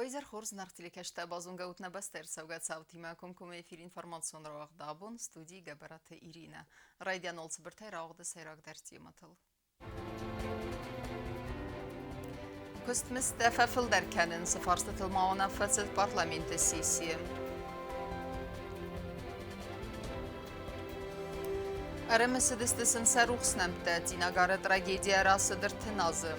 Уӕ изӕр хорз, зынаргъ телекӕсджытӕ, базонгӕ ут нӕ бӕстӕйы ӕрцӕугӕ цаутимӕ комкоммӕ эфир информацион рауагъд абон, студийы Гӕбӕраты Иринӕ. Райдиан цыбыртӕй рауагъды сӕйрагдӕр темӕтыл. Куыстмыздтӕ фӕфылдӕр кӕнын цы фарстытыл ма уынаффӕ цыд парламенты сессийы. Ӕрымысыдысты сын сӕ рухс нӕмттӕ. Цъинагары трагедийӕ рацыд 30 азы.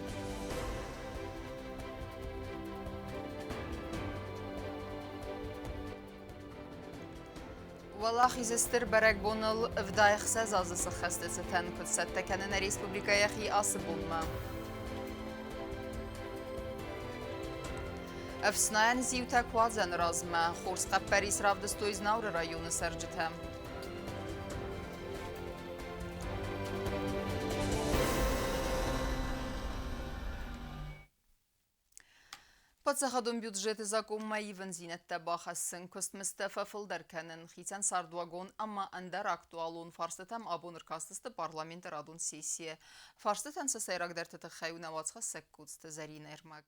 Уӕлахизы стыр бӕрӕгбоныл 76 азы сыххӕсты цытӕн куыд цӕттӕ кӕны нӕ республикӕ йӕхи ацы бонмӕ. Ӕфснайӕн зиутӕ куадзӕны размӕ хорз хъӕппӕрис равдыстой Знауыры районы цӕрджытӕ. Паддзахадон бюджеты закъонмӕ ивындзинӕдтӕ бахӕссын, куыстмыздтӕ фӕфылдӕр кӕнын, хицӕн цардуагон ӕмӕ ӕндӕр актуалон фарстытӕм абон ӕркастысты парламенты радон сессийы. Фарстытӕн сӕ сӕйрагдӕрты тыххӕй у нӕ уацхӕссӕг Коцты Зӕринӕ ӕрмӕг.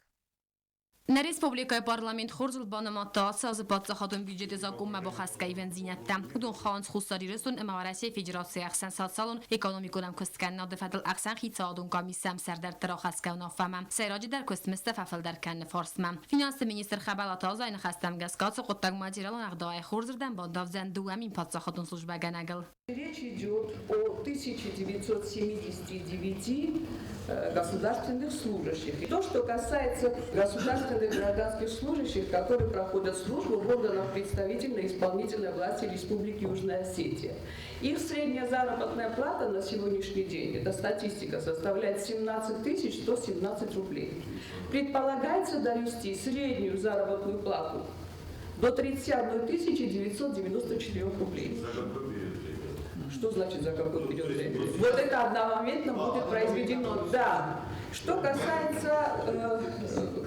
Нӕ республикӕйы парламент хорзыл банымадта ацы азы паддзахадон бюджеты закъонмӕ бахӕсгӕ ивӕндзинӕдтӕ. Уыдон хауынц Хуссар Ирыстон ӕмӕ Уӕрӕсейы Федерацийы ӕхсӕн социалон-экономикон ӕмкуысткӕнынады фӕдыл ӕхсӕнхицауадон къамисы ӕмсӕрдӕртты рахӕсгӕ уынаффӕмӕ. Сӕйраджыдӕр куыстмыздтӕ фӕфылдӕр кӕныны фарстмӕ. Финансты министр Хӕбӕлаты Азайы ныхӕстӕм гӕсгӕ ацы хъуыддаг материалон ӕгъдауӕй хорзырдӕм бандавдзӕн 2000 паддзахадон службӕгӕнӕгыл. Речь идет о 1979 государственных служащих. И то, что касается государственных гражданских служащих, которые проходят службу в органах представительной исполнительной власти Республики Южная Осетия. Их средняя заработная плата на сегодняшний день, это статистика, составляет 17 117 рублей. Предполагается довести среднюю заработную плату до 31 994 рублей. Что значит за какой период времени? Вот это одномоментно будет произведено, да. Что касается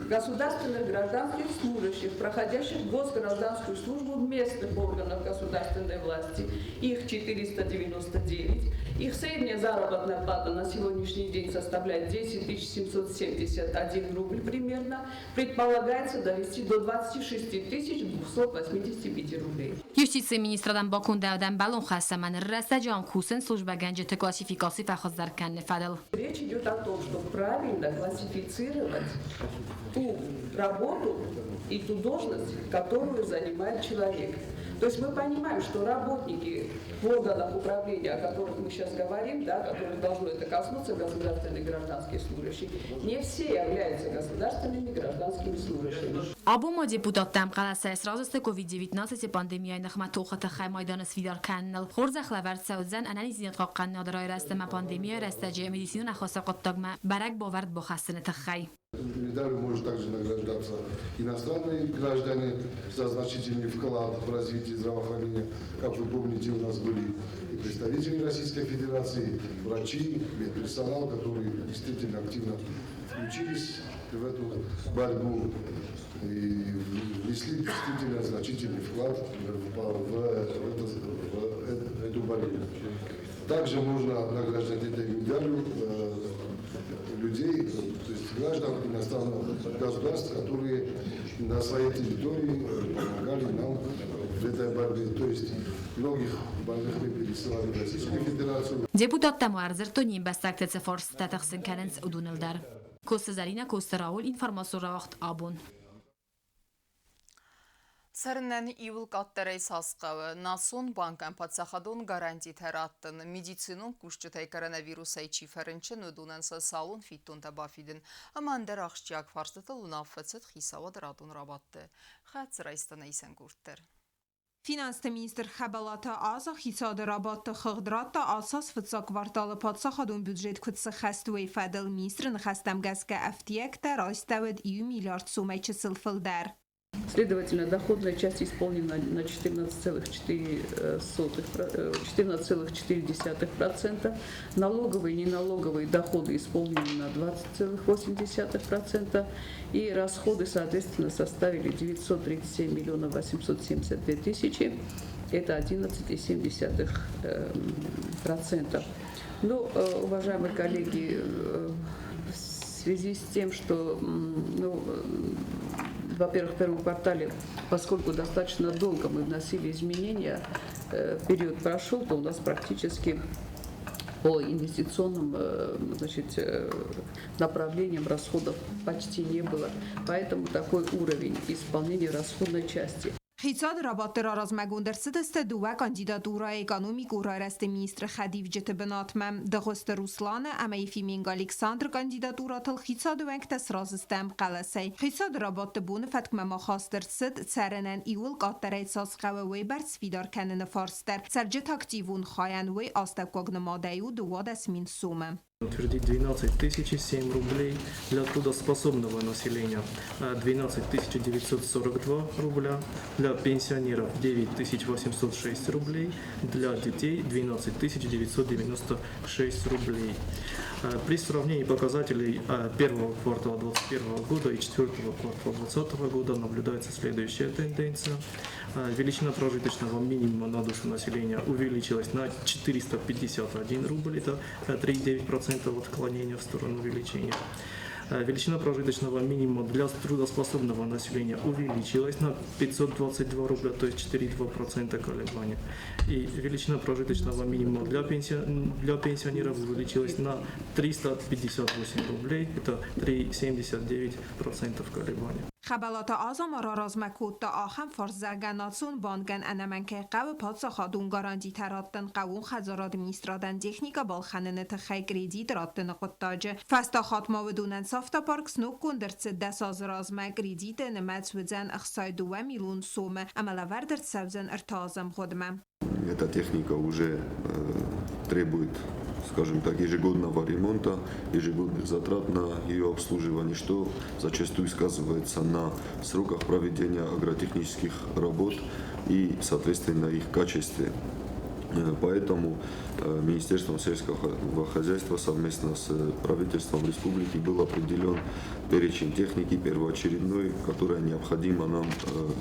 государственных гражданских служащих, проходящих госгражданскую службу в местных органах государственной власти, их 499, их средняя заработная плата на сегодняшний день составляет 10 771 рубль примерно, предполагается довести до 26 285 рублей. Юстицийы министрадӕн бакондӕуыд ӕмбӕлон хӕс ӕмӕ ныр рӕстӕджы ам кусынц службӕгӕнджыты классификаци фӕхуыздӕр кӕныны фӕдыл. Речь идет о том, чтобы правильно классифицировать ту работу и ту должность, которую занимает человек. То есть мы понимаем, что работники в органах управления, о которых мы сейчас говорим, да, которых должно это коснуться, государственные гражданские служащие, не все являются государственными гражданскими служащими. Абон ма депутаттӕ ӕмхъӕлӕсӕй сразы сты COVID-19 пандемияйы ныхмӕ тохы тыххӕй майданы сфидар кӕныныл. Хорзӕх лӕвӕрд цӕудзӕн ӕнӕниздзинад хъахъхъӕнынады райрӕзт ӕмӕ пандемияйы рӕстӕджы медицинон ӕххуысы хъуыддагмӕ бӕрӕг бавӕрд бахӕссыны тыххӕй. Медалью может также награждаться иностранные граждане за значительный вклад в развитие здравоохранения. Как вы помните, у нас были и представители Российской Федерации, врачи, медперсонал, которые действительно активно включились в эту борьбу и внесли действительно значительный вклад в эту борьбу. Также можно награждать этой медалью людей, то есть граждан иностранных государств, которые на своей территории помогали нам в этой борьбе. То есть многих больных мы пересылали в Российскую Федерацию. Депутаттӕ ма ӕрдзырдтой не мбӕстӕгты цы фарстытӕ тыхсын кӕнынц, уыдоныл дӕр. Коцты Зӕринӕ, Коцты Рауль, информацион рауагъд абон. Цӕрынӕн иуыл къаддӕрӕй цас хъӕуы? Национ банкӕн паддзахадон гарантитӕ раттын, медицинон кусджытӕй коронавирусӕй чи фӕрынчын, уыдонӕн социалон фиддонтӕ бафидын ӕмӕ ӕндӕр ахсджиаг фарстытыл уынаффӕ цыд хицауады радон рабадты. Хӕццӕ райста нӕ исӕнгурд дӕр. Финансты министр Хӕбӕлаты Аза хицауады рабадты хыгъд радта ацы аз фыццаг кварталы паддзахадон бюджет куыд сыххӕст, уый фӕдыл. Министры ныхӕстӕм гӕсгӕ ӕфтиӕгтӕ райстӕуыд иу миллиард сомӕй чысыл фылдӕр. Следовательно, доходная часть исполнена на 14,4%, налоговые и неналоговые доходы исполнены на 20,8%, и расходы, соответственно, составили 937 миллионов 872 тысячи, это 11,7%. Ну, уважаемые коллеги, в связи с тем, что, ну, Во-первых, в первом квартале, поскольку достаточно долго мы вносили изменения, период прошел, то у нас практически по инвестиционным значит, направлениям расходов почти не было. Поэтому такой уровень исполнения расходной части. Хицауады рабадты раразмӕгонд ӕрцыдысты дыууӕ кандидатурӕйы экономикон райрӕзты министры хӕдивджыты бынатмӕ. Дыгъуызты Русланы ӕмӕ Ефименко Александры кандидатурӕтыл хицауады уӕнгтӕ сразы сты ӕмхъӕлӕсӕй. Хицауады рабадты боны фӕткмӕ ма хаст ӕрцыд цӕрынӕн иууыл къаддӕрӕй цас хъӕуы, уыйбӕрц сфидар кӕныны фарст дӕр. Цӕрджыты активон хайӕн уый астӕуккаг нымадӕй у 12 000 сомы. Утвердить 12 007 рублей для трудоспособного населения, 12 942 рубля, для пенсионеров 9 806 рублей, для детей 12 996 рублей. При сравнении показателей первого квартала 2021 года и четвертого квартала 2020 года наблюдается следующая тенденция. Величина прожиточного минимума на душу населения увеличилась на 451 рубль, это 3,9% отклонения в сторону увеличения. Величина прожиточного минимума для трудоспособного населения увеличилась на 522 рубля, то есть 4,2% колебания. И величина прожиточного минимума для пенсионеров увеличилась на 358 рублей, это 3,79% колебания. Хӕбӕлаты Аза ма раразмӕ кодта ахӕм фарст, зӕгъгӕ, Национ бангӕн ӕнӕмӕнгӕй хъӕуы паддзахадон гарантитӕ раттын хъӕууон хӕдзарады министрадӕн техникӕ балхӕныны тыххӕй кредит раттыны хъуыддаджы. Фӕстаг хатт ма уыдонӕн сӕ автопарк сноггонд ӕрцыд 10 азы размӕ. Кредиты нымӕц уыдзӕн 62 миллион сомы ӕмӕ лӕвӕрд ӕрцӕудзӕн 3 азы ӕмгъуыдмӕ. Эта техника уже требует, скажем так, ежегодного ремонта, ежегодных затрат на ее обслуживание, что зачастую сказывается на сроках проведения агротехнических работ и, соответственно, их качестве. Поэтому Министерством сельского хозяйства совместно с правительством республики был определен перечень техники первоочередной, которая необходима нам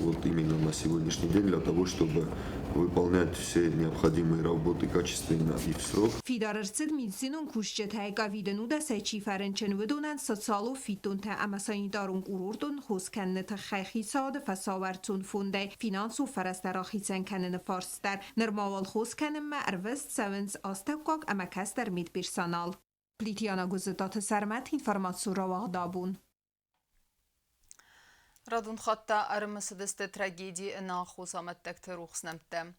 вот именно на сегодняшний день для того, чтобы выполнять все необходимые работы качественно и в срок. Фидар ӕрцыд медицинон кусджытӕй ковиды 19-ӕй чи фӕрынчын, уыдонӕн социалон фиддонтӕ ӕмӕ санитарон-курортон хос кӕныны тыххӕй хицауады фӕсауӕрцон фондӕй финансон фӕрӕзтӕ рахицӕн кӕныны фарст дӕр. Нырма уал хос кӕнынмӕ ӕрвыст цӕуынц астӕуккаг ӕмӕ кӕстӕр медперсонал. Плиты Яна, Гуыззытаты Сӕрмӕт, информацион рауагъд «Абон». Радон хатт та ӕрымысыдысты трагедийы ӕнаххос амӕттӕгты рухс нӕмттӕ.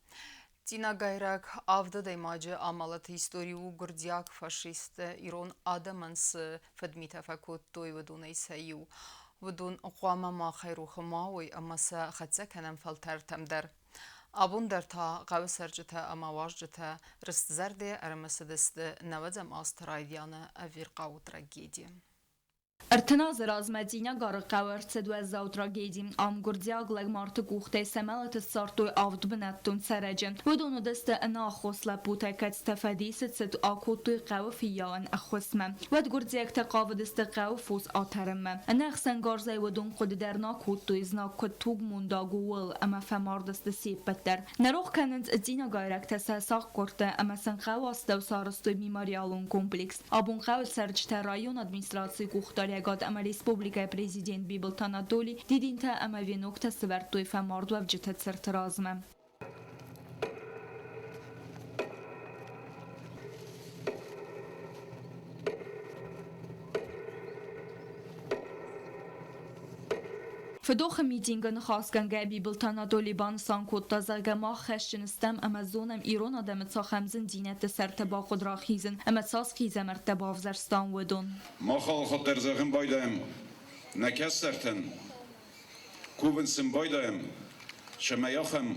Цъинагайраг авд адӕймаджы амӕлӕты истори у гуырдзиаг фашисттӕ ирон адӕмӕн цы фыдмитӕ фӕкодтой, уыдонӕй сӕ иу. Уыдон хъуамӕ махӕй рохы ма уой ӕмӕ сӕ хӕццӕ кӕнӕм фӕлтӕртӕм дӕр. Абон дӕр та хъӕуы цӕрджытӕ ӕмӕ уазджытӕ рыстзӕрдӕйӕ ӕрымысыдысты 90-ӕм азты райдианы ӕвирхъау трагеди. 30 азы размӕ Цъинагары хъӕуы ӕрцыд уӕззау трагеди. Ам гуырдзиаг лӕгмарты къухтӕй сӕ мӕлӕт ссардтой авд бынӕттон цӕрӕджы. Уыдон уыдысты ӕнаххос лӕппутӕ, кӕцытӕ фӕдисы цыд акодтой хъӕуы фыййауӕн ӕххуысмӕ. Уӕд гуырдзиӕгтӕ хъавыдысты хъӕуы фос атӕрынмӕ. Ӕнӕ ӕхсӕнгарзӕй уыдон хъуыды дӕр нӕ кодтой, знаг куыд тугмондаг у, ууыл, ӕмӕ фӕмард сты се ппӕт дӕр. Нӕ рох кӕнынц цъинагайрӕгтӕ сӕ сахъгуырдты ӕмӕ сын хъӕуы астӕу сарӕзтой мемориалон комплекс. Абон хъӕуы цӕрджытӕ районы администрацийы къухдариуӕгад ӕмӕ республикӕйы президент Бибылты Анатоли дидинтӕ ӕмӕ веноктӕ сывӕрдтой фӕмардуӕвджыты цырты размӕ. Фыдохы митингы ныхасгӕнгӕ Бибылты Анатоли банысан кодта, зӕгъгӕ, мах хӕсджын стӕм ӕмӕ зонӕм, ирон адӕмы цахӕм зындзинӕдты сӕрты бахъуыд рахизын ӕмӕ цас хъизӕмӕрттӕ бавзӕрстам, уыдон. Мах алыхатт дӕр зӕгъын байдайӕм нӕ кӕстӕртӕн, кувын сын байдайӕм, цӕмӕй ахӕм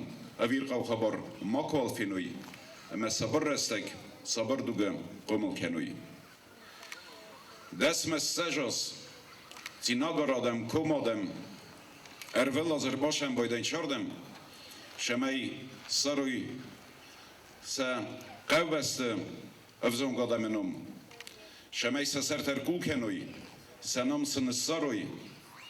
ӕвирхъау хабар макуал феной ӕмӕ сабыр рӕстӕг, сабыр дугӕ хъомыл кӕной. 10 мӕ 20 аз Цъинагар адӕм, ком адӕм ӕрвылаз ӕрбасӕмбӕлдӕн ардӕм, цӕмӕй ссарой сӕ хъӕубӕсты ӕвзонг адӕмы ном, цӕмӕй сӕ сӕртӕ ӕркъул кӕной, сӕ ном сын ссарой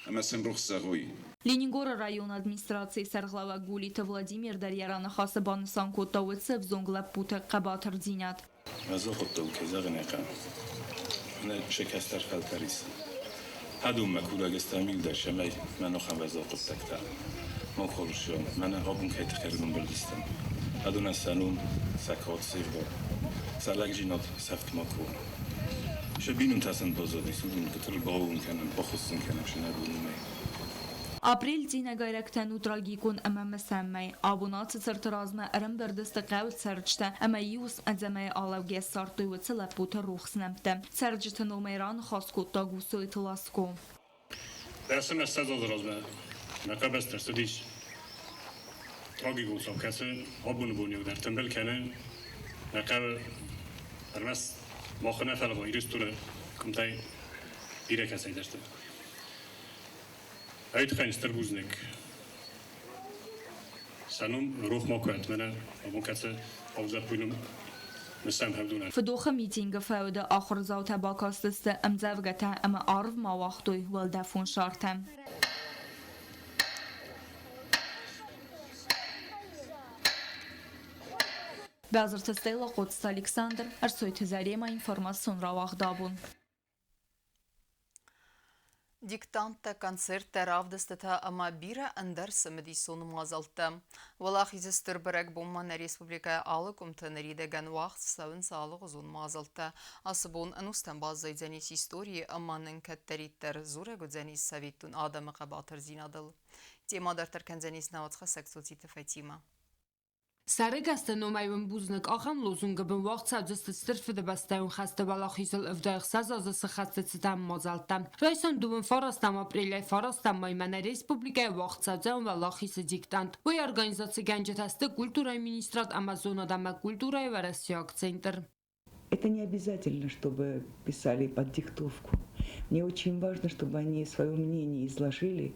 ӕмӕ сын рухс зӕгъой. Ленингоры районы администрацийы сӕргълӕууӕг Гулиты Владимир дӕр йӕ раныхасы банысан кодта уыцы ӕвзонг лӕппуты хъӕбатырдзинад. Уӕззау хъуыддаг, кӕй зӕгъын ӕй хъӕуы. Нӕ сӕ кӕстӕр фӕлтӕр ис. Хӕдонмӕ курӕг стӕм иудӕр, цӕмӕй мӕ нохӕн уӕззау хъуыддӕгтӕ ма хорз, мӕнӕ абон кӕй тыххӕй ӕрбамбӕлдыстӕм, адонӕн сӕ ном, сӕ кад, се гъдау, сӕ лӕгдзинад сӕфт макуы уа. Сӕ бинонтӕ сын баззадис, уыдон гыццыл баууон кӕнӕм, бахуыссын кӕнӕм се нӕбон уымӕй. Апрель цъинагайрӕгтӕн у трагикон ӕмӕ мысӕн мӕй. Абон ацы цырты размӕ ӕрӕмбырд сты хъӕуы цӕрджытӕ ӕмӕ иу ӕдзӕмӕй алӕугӕ ссардтой уыцы лӕппуты рухс нӕмттӕ. Цӕрджыты номӕй раныхас кодта Гусойты Ласко. 10 ӕмӕ 20 азы размӕ мӕ къабӕзты ӕрцыдис трагикон цау, кӕцы абоны бон дӕр тымбыл кӕны нӕ хъӕуы ӕрмӕст махы нӕ, фӕлӕ Ирыстоны къуымтӕй бирӕ кӕцӕйдӕрты. Ай тыххӕй стыр бузныг. Сӕ ном рох макуы уӕд, мӕнӕ абон кӕцы авд лӕппуйы ном мысӕм хӕвдонӕн. Фыдохы митингы фӕуды ахуырдзаутӕ бакастысты ӕмдзӕвгӕтӕ ӕмӕ арвмӕ ауагътой уӕлдӕфон шартӕ. Базырты Стелла, Хъоцыты Александр, Ӕрсойты Зарема, информацион рауагъд абон. Диктанттӕ, концерттӕ, равдыстытӕ ӕмӕ бирӕ ӕндӕр цымыдисон мадзӕлттӕ. Уӕлахизы стыр бӕрӕгбонмӕ нӕ республикӕйы алы къуымты ныридӕгӕн уагъд цӕуынц алыгъуызон мадзӕлттӕ. Ацы бон ӕнустӕм баззайдзӕнис историйы ӕмӕ нын кӕддӕриддӕр дзурӕг уыдзӕнис цӕвиттон адӕмы хъӕбатырдзинадыл. Темӕ дарддӕр кӕндзӕнис нӕ уацхӕссӕг Цоциты Фатимӕ. Сӕрыгӕсты номӕй уын бузныг ахӕм лозунгы бын уагъд цӕудзысты Стыр Фыдыбӕстӕйон хӕсты уӕлахизыл 76 азы цы хӕсты цытӕн мадзӕлттӕ. Райсом дыууын фарастӕм апрелӕй фарастӕм маймӕ нӕ республикӕйы уагъд цӕудзӕн Уӕлахизы диктант. Уый организацигӕнджытӕ сты культурӕйы министрад ӕмӕ зонад ӕмӕ культурӕйы уӕрӕсейаг центр. Это не обязательно, чтобы писали под диктовку. Мне очень важно, чтобы они свое мнение изложили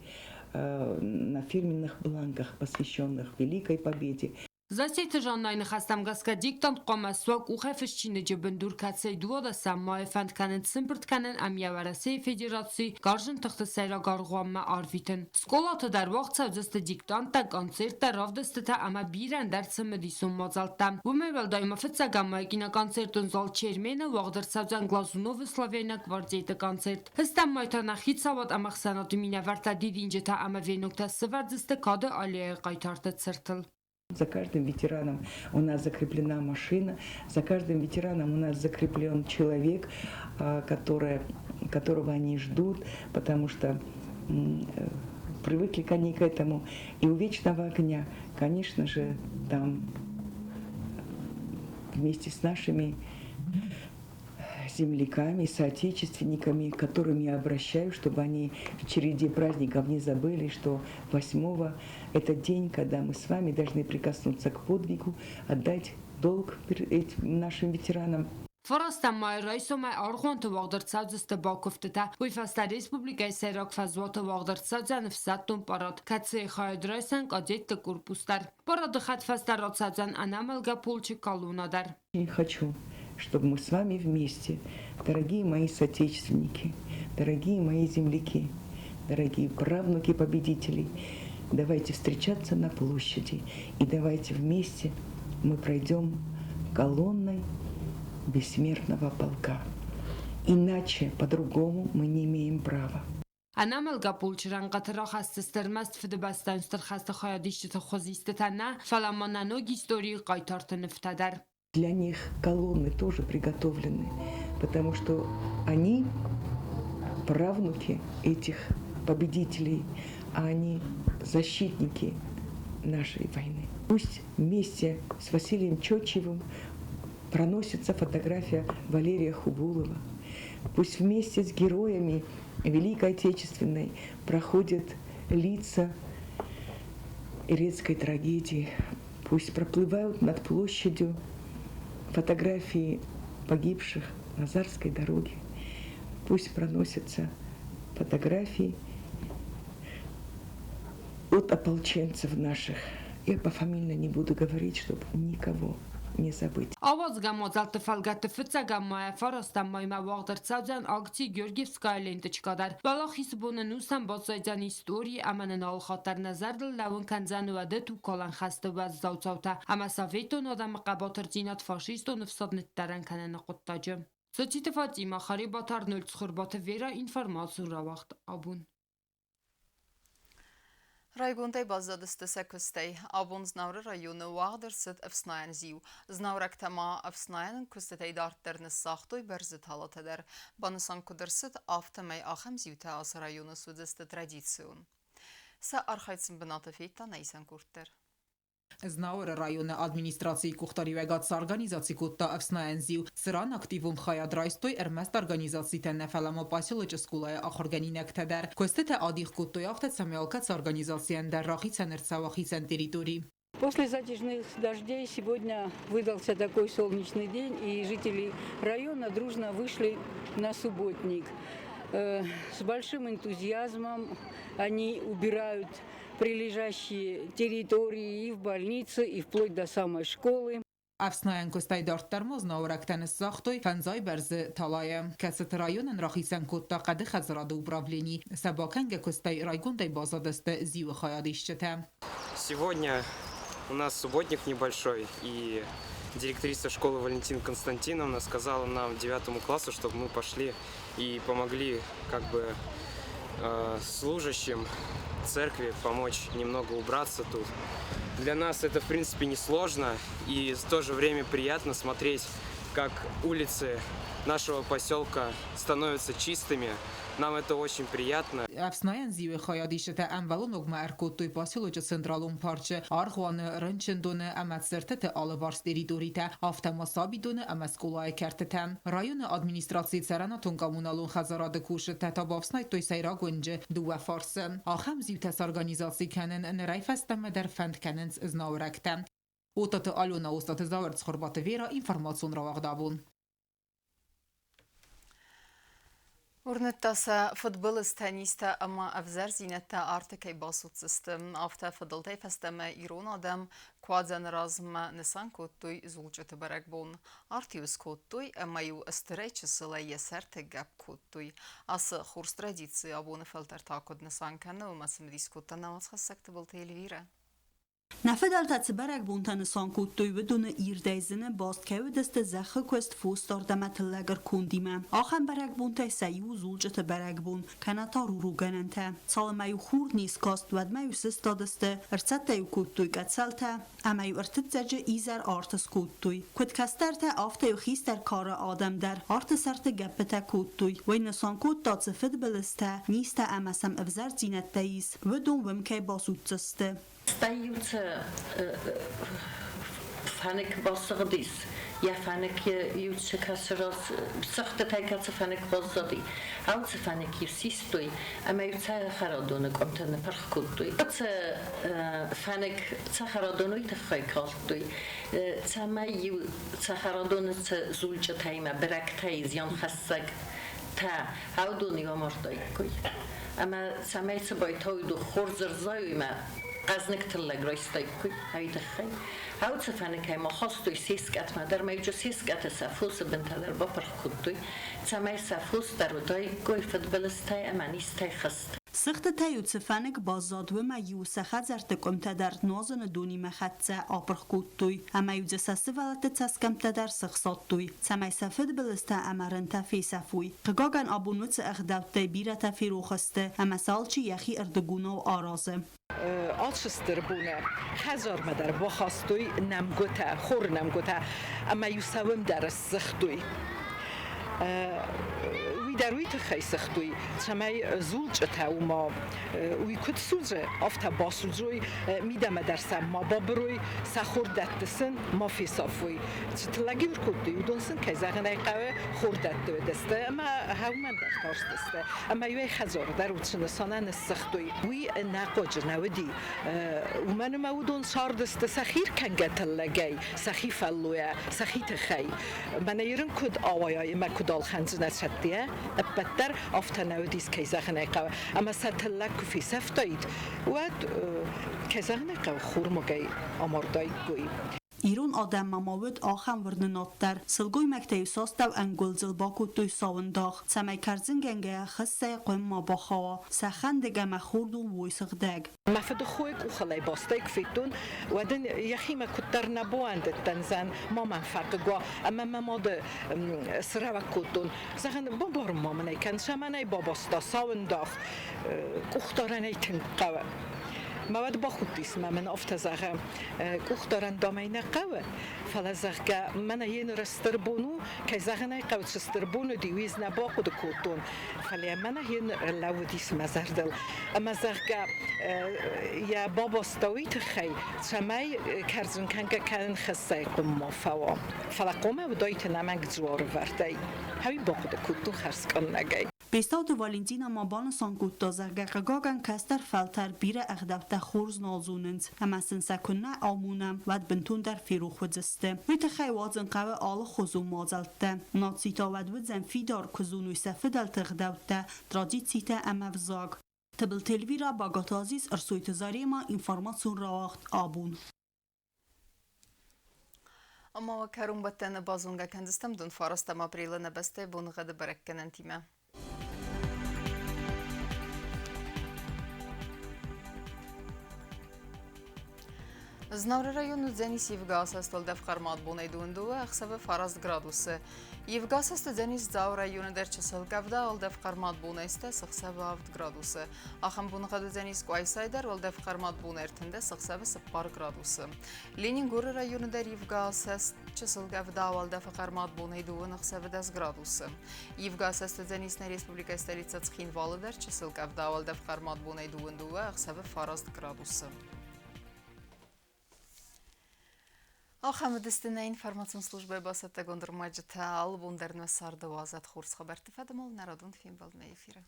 на фирменных бланках, посвященных Великой Победе. Зассеты Жаннайы ныхӕстӕм гӕсгӕ диктант хъуамӕ суа къухӕй чиныджы бындур, кӕцӕй 12 майы фӕнд кӕнынц сымбырд кӕнын ӕмӕ Уӕрӕсейы Федерацийы Гарзджын тыхты сӕйраг аргъуанмӕ арвитын. Скъолаты дӕр уагъд цӕудзысты диктанттӕ, концерттӕ, равдыстытӕ ӕмӕ бирӕ ӕндӕр цымыдисон мадзӕлттӕ. Уымӕй уӕлдай ма фыццӕгӕм майы киноконцертон зал Чермен-ы уагъд ӕрцӕудзӕн Глазуновы славяйнаг гвардейты концерт. Стӕм май та нӕ хицауад ӕмӕ ӕхсӕнады минӕвӕрттӕ дидинджытӕ ӕмӕ веноктӕ сывӕрдзысты Кады аллейӕйы хъайтарты цыртыл. За каждым ветераном у нас закреплена машина, за каждым ветераном у нас закреплен человек, которого они ждут, потому что привыкли они к этому. И у Вечного огня, конечно же, там вместе с нашими земляками, соотечественниками, к которым я обращаюсь, чтобы они в череде праздников не забыли, что 8 это день, когда мы с вами должны прикоснуться к подвигу, отдать долг нашим ветеранам. Фарастӕм майы райсомӕй аргъуанты уагъд ӕрцӕудзысты бакуывдтытӕ. Уый фӕстӕ республикӕйы сӕйраг фӕзуаты уагъд ӕрцӕудзӕн ӕфсӕддон парад, кӕцыйы хайад райсдзӕн кадетты корпус дӕр. Парады хӕдфӕстӕ рацӕудзӕн ӕнӕмӕлгӕ полчы колоннӕ дӕр. Хочу, чтобы мы с вами вместе, дорогие мои соотечественники, дорогие мои земляки, дорогие правнуки победителей, давайте встречаться на площади и давайте вместе мы пройдем колонной бессмертного полка. Иначе, по-другому мы не имеем права. Ӕнӕмӕлгӕ полчы рӕнхъыты рахӕсдзысты ӕрмӕст Фыдыбӕстӕйон Стыр хӕсты хайадисджыты хуызистытӕ нӕ, фӕлӕ ма нӕ ног историйы хъайтарты нывтӕ дӕр. Для них колонны тоже приготовлены, потому что они правнуки этих победителей, а они защитники нашей войны. Пусть вместе с Василием Чочевым проносится фотография Валерия Хубулова. Пусть вместе с героями Великой Отечественной проходят лица Ирецкой трагедии. Пусть проплывают над площадью фотографии погибших на Зарской дороге. Пусть проносятся фотографии от ополченцев наших. Я пофамильно не буду говорить, чтобы никого не забыть. Ауадзгӕ мадзӕлтты фӕлгӕтты фыццӕгӕм майӕ фарастӕм маймӕ уагъд ӕрцӕудзӕн акци Георгиевская ленточка дӕр. Уӕлахизы бон ӕнустӕм баззайдзӕн историйы ӕмӕ нын алыхатт дӕр нӕ зӕрдыл лӕууын кӕндзӕн уӕды тугкалӕн хӕсты уӕззау цаутӕ ӕмӕ советон адӕмы хъӕбатырдзинад фашистон ӕфсад ныддӕрӕн кӕныны хъуыддаджы. Цоциты Фатимӕ, Харебаты Арнольд, Цхуырбаты Вера, информацион рауагъд Абон. Райгондӕй баззадысты сӕ куыстӕй. Абон Знауыры районы уагъд ӕрцыд ӕфснайӕн зиу. Знауырӕгтӕ ма ӕфснайӕн куыстытӕй дарддӕр ныссагътой бӕрзы талатӕ дӕр. Банысан куыд ӕрцыд, афтӕмӕй ахӕм зиутӕ ацы районы суыдзысты традицион. Сӕ архайд сын бынаты федта нӕ исӕн къорд дӕр. Знауыры районы администрацийы къухдариуӕгад сорганизаци кодта ӕфснайӕн зиу, цыран активон хайад райстой ӕрмӕст организацитӕ нӕ, фӕлӕ ма поселочы скъолайы ахуыргӕнинӕгтӕ дӕр. Куыстытӕ адих кодтой афтӕ, цӕмӕй алкӕцы организацийӕн дӕр рахицӕн ӕрцӕуа хицӕн территори. После затяжных дождей сегодня выдался такой солнечный день, и жители района дружно вышли на субботник. С большим энтузиазмом они убирают прилежащие территории и в больнице, и вплоть до самой школы. Ӕфснайӕн куыстӕй дарддӕр ма знауырӕгтӕ ныссагътой фӕндзай бӕрзы талайы, кӕцыты районӕн рахицӕн кодта хъӕды хӕдзарады управлени. Сӕ бакӕнгӕ куыстӕй райгондӕй баззадысты зиуы хайадисджытӕ. Сегодня у нас субботник небольшой, и директриса школы Валентина Константиновна сказала нам, девятому классу, чтобы мы пошли и помогли как бы служащим церкви помочь немного убраться тут. Для нас это, в принципе, несложно, и в то же время приятно смотреть, как улицы нашего поселка становятся чистыми. Нам это очень приятно. Ӕфснайӕн зиуы хайадисджытӕ ӕмбӕлон ӕркодтой поселочы централон парчы, аргъуаны, рынчындоны ӕмӕ цыртыты алыварс территоритӕ, афтӕ ма сабидоны ӕмӕ скъолайы кӕртытӕ. Районы администрацийы цӕрӕнуатон-коммуналон хӕдзарады кусджытӕ та бафснайдтой сӕйраг уынджы дыууӕ фарсы. Ахӕм зиутӕ сорганизаци кӕнын нырӕй фӕстӕмӕ дӕр фӕнд кӕнынц знауырӕгтӕ. Отаты Алена, Остаты Зауыр, Цхуырбаты Вера, информацион рауагъд Абон. Уырныдта сӕ, фыдбылызтӕ, низтӕ ӕмӕ ӕвзӕрдзинӕдтӕ арты кӕй басудздзысты. Афтӕ фыдӕлтӕй фӕстӕмӕ ирон адӕм Куадзӕны размӕ нысан кодтой зулчъыты бӕрӕгбон. Арт-иу скодтой ӕмӕ-иу стырӕй-чысылӕй йӕ сӕрты гӕпп кодтой. Ацы хорз традици абоны фӕлтӕр та куыд нысан кӕны, уымӕ цымыдис кодта нӕ уацхӕссӕг Тыбылты Эльвирӕ. Нӕ фыдӕлтӕ цы бӕрӕгбонтӕ нысан кодтой, уыдоны ирдӕй зыны баст кӕй уыдысты зӕххы куыст, фосдард ӕмӕ тыллӕг ӕркондимӕ. Ахӕм бӕрӕгбонтӕй сӕ иу у зулчъыты бӕрӕгбон, кӕнӕ та руругӕнӕнтӕ. Цалынмӕ-иу хур не скаст, уӕдмӕ-иу сыстадысты, ӕрцӕттӕ-иу кодтой къӕцӕлтӕ ӕмӕ-иу ӕртыццӕджы изӕр арт скодтой. Куыд кӕстӕртӕ, афтӕ-иу хистӕр кары адӕм дӕр арты сӕрты гӕппытӕ кодтой. Уый нысан кодта, цы фыдбылызтӕ, низтӕ ӕмӕ сӕм ӕвзӕрдзинӕдтӕ ис, уыдон уым кӕй басудздзысты. Стӕй-иу фӕнык басыгъдис, йӕ фӕнык-иу цӕхтытӕй кӕцы фӕнык баззади, алцы фӕнык-иу систой ӕмӕ-иу цӕхӕрадоны къуымты ныпырх кодтой. Уыцы фӕнык цӕхӕрадон уый тыххӕй калдтой, цӕмӕй-иу цӕхӕрадоны цы зулчъытӕ бырӕгтӕй зианхӕссӕг та аудон-иу амардаиккой. Ӕмӕ цӕмӕй цы байтауид, хорз ӕрзайой хъӕзныг тыллӕг райстаиккой ай тыххӕй. Ауцы фӕныкӕй ма хастой се скъӕтмӕ дӕр, ма иу се скъӕты сӕ фосы бынтӕ дӕр бапырх кодтой, цӕмӕй сӕ фос дӕр уыдаиккой фыдбылызтӕй ӕмӕ низтӕй хызт. Цыхтытӕ-иу цы фӕнык баззад, уымӕ-иу сӕ хӕдзӕртты къуымтӕ дӕр нуазыны донимӕ хӕццӕ апырх кодтой ӕмӕ-иу дзы сӕ сывӕллӕтты цӕсгӕмттӕ дӕр сыхсадтой, цӕмӕй сӕ фыдбылызтӕ ӕмӕ рынтӕ фесӕфой. Хъыгагӕн, абон уыцы ӕгъдӕуттӕй бирӕтӕ ферох сты ӕмӕ сӕ алчи йӕхи ӕрдыгонау аразы. Ацы стыр боны хӕдзармӕ дӕр бахастой нӕмгуытӕ, хоры нӕмгуытӕ ӕмӕ-иу сӕ уым дӕр ссыгътой. Уый дӕр уый тыххӕй сыгътой, цӕмӕй зулчъытӕ уыма уый куыд судзы, афтӕ басудзой, мидӕмӕ дӕр сӕ ма бабырой, сӕ хордӕтты сын ма фесафой. Цы тыллӕг-иу ӕркодтой, уыдон сын, кӕй зӕгъын ӕй хъӕуы, хордӕтты уыдысты ӕмӕ уымӕн дӕр тарстысты. Ӕмӕ-иу ӕй хӕдзары дӕр уыцы нысанӕн ныссыгътой. Уый ӕнӕхъуаджы нӕ уыди, уымӕн ӕмӕ уыдон цардысты сӕхи ркӕнгӕ тыллӕгӕй, сӕхи фӕллойӕ, сӕхи тыхӕй. Мӕнӕ ирын куыд ауайа ӕмӕ куыд ӕлхӕндзынӕ цӕттӕ, ӕппӕт дӕр афтӕ нӕ уыдис, кӕй зӕгъын ӕй хъӕуы. Ӕмӕ сӕ тыллӕг куы фесӕфтаид, уӕд, кӕй зӕгъын ӕй хъӕуы, хурмагӕй амардаиккой. Ирон адӕммӕ ма уыд ахӕм уырнынад дӕр, сылгоймӕгтӕ-иу сӕ астӕу ӕнгуылдзыл бакодтой сауындӕг, цӕмӕй кӕрдзынгӕнгӕйӕ хыссӕйы хъуын ма бахауа, сӕ хӕндыг ӕмӕ хордон уой сыгъдӕг. Мӕ фыдыхойы къухылӕй бастӕй куы федтон, уӕд ын йӕхимӕ куыддӕр нӕ бауӕндыдтӕн, зӕн ма мӕм фӕхъыг уа, ӕмӕ мӕ мады срӕуӕг кодтон. Зӕгъын, бабарын ма мын ӕй кӕн, цӕмӕн ӕй бабаста, сауындӕг, къухдарӕн ӕй тынг хъӕуы. Мӕ уӕд бахудтис мӕ мын афтӕ зӕгъы, къухдарӕн дам ӕй нӕ хъӕуы, фӕлӕ, зӕгъгӕ, мӕнӕ йе ныр стыр бон у, кӕй зӕгъын ӕй хъӕуы, цы стыр бон уыди, уый ӕз нӕ бахъуыды кодтон, фӕлӕ мӕнӕ йе лӕууыдис мӕ зӕрдыл. Ӕмӕ, зӕгъгӕ, йӕ бабаста уый тыххӕй, цӕмӕй кӕрдзын кӕнгӕ кӕнын хӕссай къуыммӕ фӕуа. Фӕлӕ хъуамӕ уыдаид ӕнӕмӕнг дзуарывӕрдӕй. Хӕуи бахъуыды кодтон хӕрзкъаннӕгӕй. Бестауты Валентина ма банысан кодта, зӕгъгӕ, хъыгагӕн, кӕстӕр фӕлтӕр бирӕ ӕгъдӕуттӕ хорз нал зонынц ӕмӕ сын сӕ куыннӕ амонӕм, уӕд бынтондӕр ферох уыдзысты. Уый тыххӕй уадзын хъӕуы алыхуызон мадзӕлттӕ. Наци та уӕд уыдзӕн фидар, куы зоной сӕ фыдӕлты ӕгъдӕуттӕ, традицитӕ ӕмӕ взаг. Тыбылты Эльвира, Багаты Азиз, Ӕрсойты Зарема, информацион рауагъд «Абон». Ӕмӕ уӕ кӕронбӕттӕны базонгӕ кӕндзыстӕм дын фарастӕм апрелы нӕ бӕстӕйы боныгъӕды бӕрӕггӕнӕнтимӕ. Знауыры район уыдзӕнис ивгӕ асӕст уӕлдӕф хъӕрмад бонӕй дыууын ӕхсӕвы 9 градусы. Ивгӕ асӕст уыдзӕнис Дзауы районы дӕр чысыл къӕвда, уӕлдӕф хъӕрмад бонӕй стӕс ӕхсӕвы 7 градусы. Ахӕм боныгъӕд уыдзӕнис Къуайсайы дӕр, уӕлдӕф хъӕрмад бон 13 ӕхсӕвы 4 градусы. Ленингоры районы дӕр ивгӕ асӕст чысыл къӕвда, уӕлдӕфы хъӕрмад бонӕй дыууын ӕхсӕвы 10 градусы. Ивгӕ асӕст уыдзӕнис нӕ республикӕйы столицӕ Цхинвалы дӕр чысыл къӕвда, уӕлдӕф хъӕрмад бонӕй 22 ӕхсӕвы 9 градусы. Ахӕм уыдысты нӕ информацион службӕйы бацӕттӕгонд ӕрмӕджытӕ. Алы бон дӕр нӕ царды уадзӕд хорз хабӕртты фӕдыл народон фембӕлдмӕ эфиры.